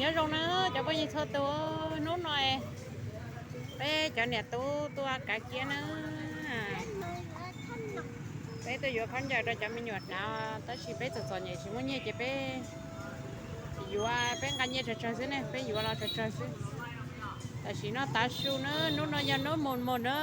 Nyob zoo na cov phooj ywg txhua tus, hnub no peb cov niam tub tuaj kav kiab na. Peb tuaj yuav khaub ncaws rau cov me nyuam hnav, tab sis peb txom txom nyem tsis muaj nyiaj ces peb yuav, peb nqa nyiaj tsawg tsawg xwb ne, peb yuav los tsawg tsawg xwb. Tam sim no tav su na, hnub no yog hnub mus mus na.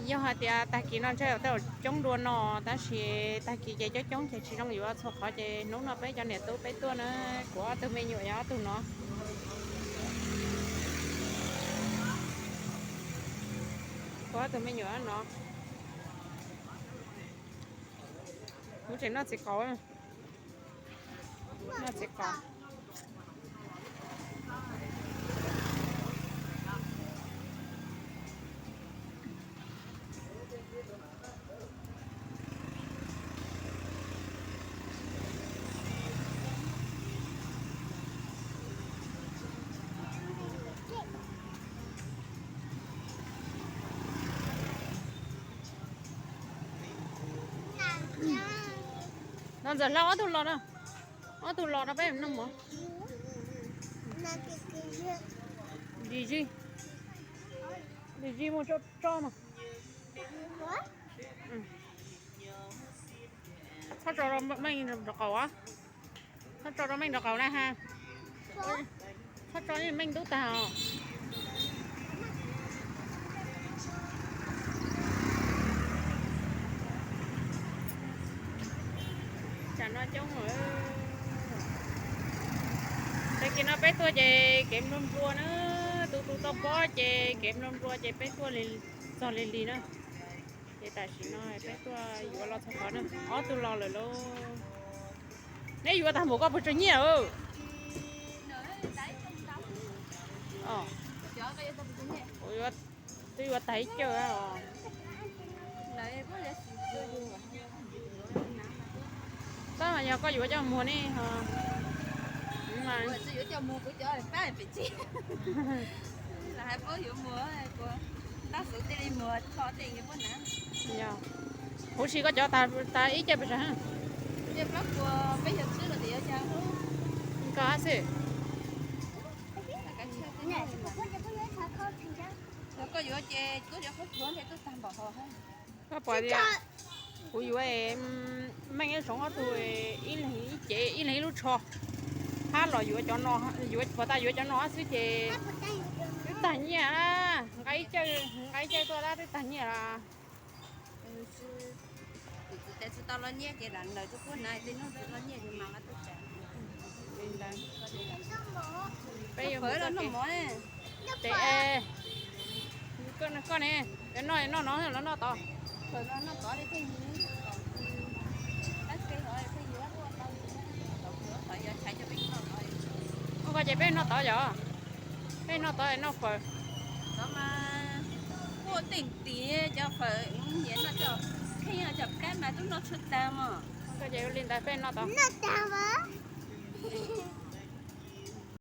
Yog hais tias tag kis no ntshe tej zaum coob dua no, tab sis tag kis ces coob coob ces tsis zoo yuav txhua qhov, ces hnub no peb cov niam tub peb tuaj na, kuv ob tug me nyuam yog ob tug no. Kuv ob tug me nyuam no. Kuv tseem noj txiv qaub, noj txiv qaub. No Ntxawm Hlau ob tug los no, ob tug los no peb noj mov. Lis Zis, Lis Zis mus tso mas. Txhob tso rau Meej nraub qaum, txhob tso rau Meej nraub qaum na ha. Txhob tso Meej ntub tag os. Tsam no coob lawm. Tag kis no peb tuaj ces kev nplua nplua na, tus tus tau pob ces kev nplua nplua ces peb tuaj txog lig lig na. Ces tam sim no peb tuaj yuav los txog qhov na, ob tug los lawm lauj. Neb yuav tag npaum koj puas tsawg nyiaj? Twb yuav tag ib cawg os. Tab mas yog koj yuav coj muag ne ho. Huv si koj cov tas ib cawg pes tsawg? Koj xwb. Koj pom tias kuv yuav Meej ib Zoov ob tug, ib leeg ib cev ib leeg ib lub tsho, hab los yuav cov no, yuav puas tas yuav cov no xwb ces twb tag nyiaj, nqa ib cawg, nqa ib cawg tuaj tab twb tag nyiaj las. Kuv tsis tau los nyiaj ces lam lawv tuaj kuaj na, tej hnub tsis los nyiaj ces mas tuaj tsev. Li ntawd, peb yuav mus txog kev, koj ne, noj no los noj tod? Ua ko ces peb noj tod yom, peb noj tod noj fawm. Kuaj teej tim cov fawm nyiam noj cov kheej cov kab mas tub noj tshuaj tag mog. Ko ces ua li ntawd peb noj tod.